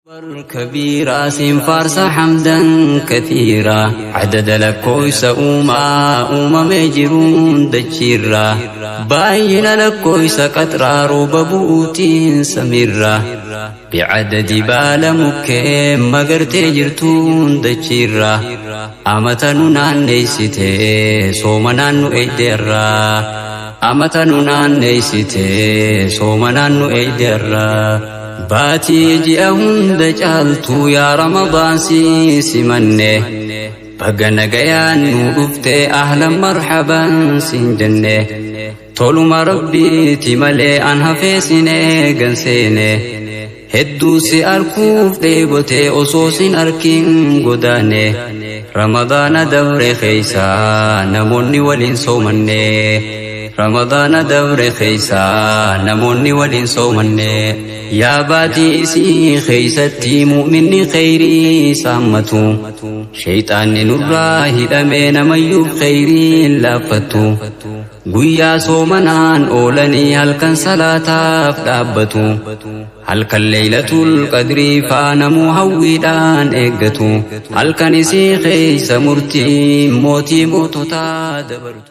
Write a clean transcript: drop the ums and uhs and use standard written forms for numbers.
Kabiiraa siin faarsa hamdan kathiiraa adada lakkoofsa uumaa uumamee jiruun dachiirraa baay'ina lakkoofsa qaxraa rooba bu'uutiin samiirraa bicadadi baala mukkeen magartee jirtuun dachiirraa amata nu naanneessitee sooma naannu eeydeerraa amata nu naanneessitee sooma naannu eeydeerraa. Baatii ji'a hunda caaltuu yaa Ramadaan si simanne baga nagayaan nu dhufte ahlan marhaban siin jenne toluma rabbiiti malee an hafee sin eegan seene hedduu si arkuuf dheebotee osoo sin arkin godaane Ramadaana dabre keeysaa namoonni waliin soomanne Ramadaana dabre keeysaa namoonni waliin soomanne yaa baatii isii keeysatti mu'minni kheyrii saammatu sheyxaanni nurraa hidhamee namayyuuf kheyriin laaffattu guyyaa soomanaan oolanii halkan salaataaf dhaabbatu halkan leeylatul qadrii faanamuu hawwiidhaan eeggatu halkan isii keeysa murtii mootii moototaa dabartu.